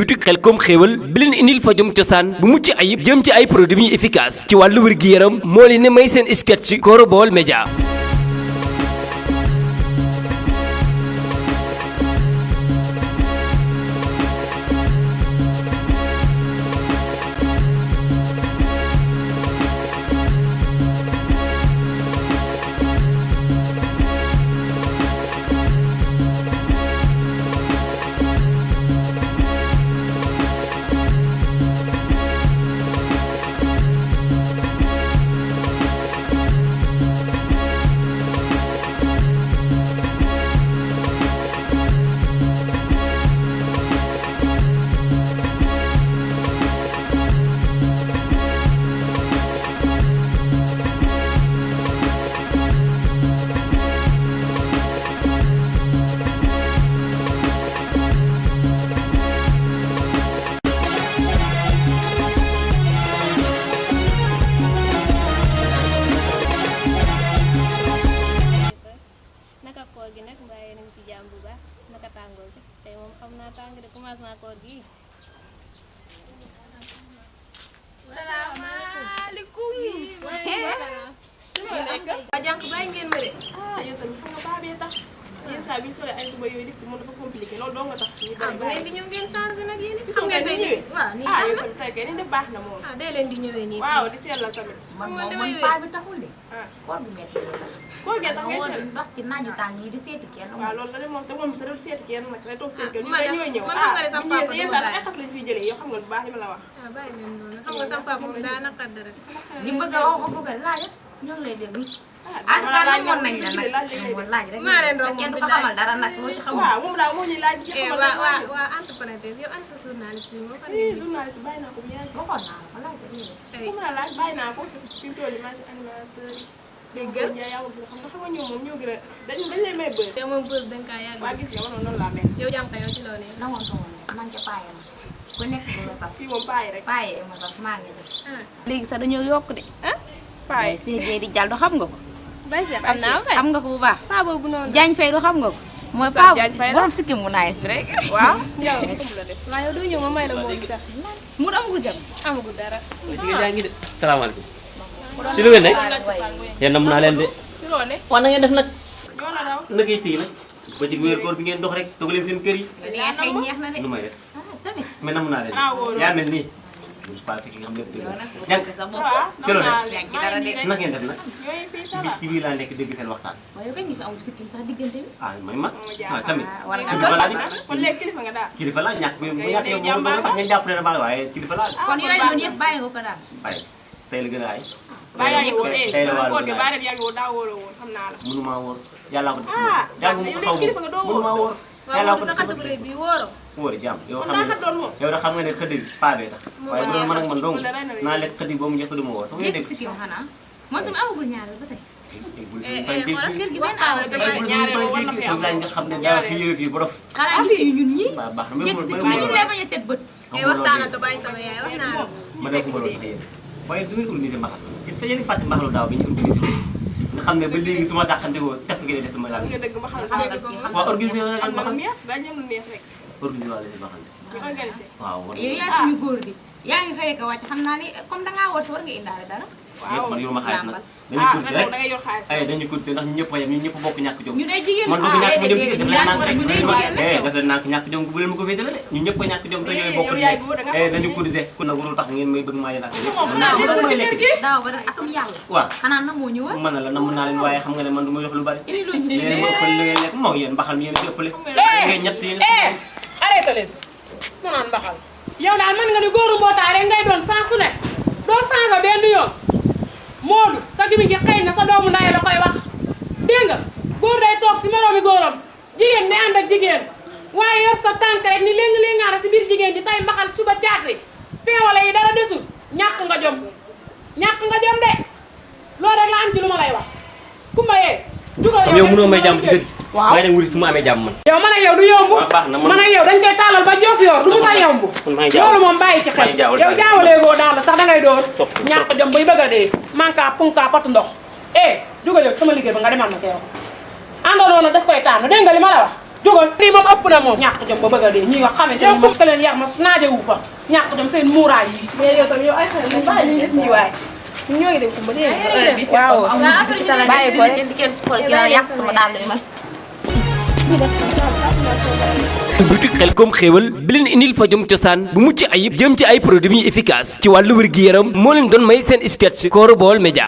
boutique Khelcom xéewal bi leen indil fajum cosaan bu mucc ayib jëm ci ay produits efficaces ci wàllu wér-gi-yaram moo leen ne may seen sketch Koro Baol Média. Jangan kebayangin mere. Ayo tamit xam nga baa bee tax yenn saa bi ñu solee ay tuba yooyu def moom dafa compliqué loolu doo nga tax ñu Ah, bu leen di ñëw ngeen changé nag yéen it. xam ngeen day ñëwee waaw nii yow baax na. tamit tey kay ni def baax na moom Ah, day leen di ñëwee nii. waaw di seetlal tamit man paa bi taxul de. ah koor bi metti la. koor gee tax ngay nga seetlu dox ci naaju tàng yi di seeti kenn. waaw loolu la de moom te moom sa dul seeti kenn nag day toog seen kër ñu man day de- ñooy ñëw man xam nga ne sama bu ñëwee papa yenn du saa ma sax ay xas lañ fiy jëlee yow xam nga bu baax li ma la wax Ah, bàyyi leen noonu. Xam nga sama papa moom daa naqar dara. li bëgg a wax ko bëgg a laaj ñoo ngi lay déglu. ah en tout cas namoon nañ la nag laaj rek. maa leen romb kenn du bi ko laaj. xamal dara nag loo ci xamul. waaw moom daal moo ñuy laaj ci Eh, xamal waa la waa waa entre parenthèses yow an sa journaliste bi moo fa nekk. journaliste bàyyi naa ko bu yàgg waxoon naa la ko laaj rek. Tey fu mu la laaj bàyyi naa ko fi mu toll nii maa si animateur yi déggal. Ndiaye yaa xam nga xam nga ñoom moom ñoo gën a dañ lay may bës yow moom bës danga kaa yàgg. waa gis nga ma noonu laa mel yow jàmm yow ci loo ne. nawoon ko woon man ca paaya ma ku nekk du la saf. fii moom payi rek paaya ma saf maa ngi def. Ah, léegi sax dañoo yokk de. payi Sédhié di jàll xam nga ko. Baye Cheikh xam naa ko kay. xam nga ko bu baax. Paa boobu noonu. Diagne Faye du xam nga ko. mooy Oustaz paa Diagne Faye la. borom sikkim bu nice bi rek. waaw yow comme la def waaw yow doo ñëw ma may la moom sax. mu amagul jëm. Amagul dara. jigéen yaa ngi de salaamaaleykum si lu ngeen ne yéen nam naa leen de ci loo ne wax na ngeen def nag ñoo la daw naka yi tey nag ba ci wéeru koor bi ngeen dox rek toog leen seen kër yi neexee neex na de. nu may def ah tamit. mais namu naa leen Ah, wóorul. yaa mel nii pas fekk nga xam lépp dëgg yow la nag jàng sa ça bopp. va ci loo ne yaa ngi ci dara de. naka ngeen def nag yooyu fii ça ci va biir ci biir laa nekk dégg seen waxtaan waaye yow kañ nga fi amul sikkim sax diggante bi. ah may ma moo waaw jaaxal. tamit war nga kilifa laa di kon léegi kilifa nga daal kilifa laa ñàkk bu Kay ñàkk yow yow jàmbaar moom tax ngeen jàpp ne na baax waaye kilifa laa kon yooyu noonu yëpp bàyyi nga ko daal. waaye tey la gën a ay baa yaa ngi woon tey la koor wàllu gi gën a baa ay dem yaa ngi woon daa wóoroo woon xam naa la mënumaa wóor yàllaa ko def Ah, jàng yow mu léegi xaw kilifa nga doo wóor. mënumaa wóor waaw yàllaa moom ko sa def xarit bu rëy bi wóoroo. wóor jàmm yow kon xam daa nga xat doon moom yow da xam nga ne xëdd bi paa bee tax Moo waaye bu doon man ak man dong Kon dara na la naa lekk xëdd boobu njëkk du ma wóor sama jekk dégg sikkim xanaa. moom tamit amagul ñaareel ba tey. bul Eh, suñu bañ dégg xoolal kër gi benn waxtaan awa la dama dama. ne ñaareel ba war na fi am. nga xam ne daa fi yëre fii bu dof xanaa gis ñu ñun ñii. waaw baax na jekk sikkim bi ñu lay bañ a teg bët. Eh, waxtaanal te bàyyi sama yaay wax naa la. ma def ko loolu sax yéen waaye du ngeen organiser mbaxal ci fa yéen fàtte mbaxalu daaw bi ñu organiser ko nga xam ne ba léegi su ma dàqantekoo tepp gi des sama xam laal nga dëgg ma xam xam ne nga kii. waaw organiser wala am na lu mbaxal neex daa ñëm lu neex rek organiser wala mbaxal ñu organisé waaw yow yaa suñu góor gi. yaa ngi fay ko wàcc xam naa ni comme dangaa war si war nga indaale dara. waaw man yoruma xaalis nag dañuy ah course man rek da ngay yor xaalis ay dañuy course ndax ñëpp a yem ñun ñëpp bokk ñàkk jom ñu ne jigéen man bëgg ñàkk ma jom déedéet def leen yaa nànk rek ñu ne jigéen nag yow. def leen nànk ñàkk jom bu leen ma ko féetale de ñun ñëpp a ñàkk jom te ñooy bokk yow yaay góor da nga bokk dañu course kon nag warul tax ngeen may bëgg maa yéen ak moom naa man ko may ci lekk kër gi daaw ba rek atum yàlla. waaw xanaa na moo ñëwoon. mën na la namm naa leen waaye xam nga ne man du ma yox lu bari indi loo ñu yéen ma ëppale li ngeen lekk moo yéen mbaxal mi yéen a ëppale ngeen ñett yéen arrêté leen mu naan mbaxal yow daal mën nga ni góoru mbootaay rek ngay doon saa su ne doo changé benn yoon Moodu sa gimi gi xëy na sa doomu ndaye la koy wax dégg nga góor day toog si moroomi góoram jigéen ne ànd ak jigéen waaye yor sa tànk rek ni léegi léegi ngaara si biir jigéen ji tay mbaxal suba caatri feewale yi dara desul ñàkk nga jom de loolu rek la am ci lu ma lay wax kumba yee jugal yow mënoo may jàmm ci kër gi waaw waaye nag wuri fu mu amee jàmm man yow man ak yow du yomb waaw baax na man man ak yow dañ koy taalal ba joof yor du mu sa yomb man maa ngi jaawal loolu moom bàyyi ci xel maa ngi jaawal yow jaawalee goo daal sax dangay door Topp, ñàkk jom bay bëgg a dee manka punka patu ndox jugal yow sama liggéey ba nga demal ma teew àndandoo nag das koy tànn dégg nga li ma la wax jógal lii moom ëpp na moom ñàkk jom ba bëgg a dee ñii nga xamante ni moom ka leen yar ma naaje wu fa ñàkk jom seen muuraay yi mais yow tam yow ay xale lañ bàyyi li ñuy waay ñu ñoo ngi dem kumba dégg nga waaw bàyyi ko rek kenn xool ki la yàq sama daal yi man boutique Khelcom xéewal bi leen indil fajum cosaan bu mucc ayib jëm ci ay produits efficace ci wàllu wér-gi-yaram moo leen doon may seen sketch Koro Baol Média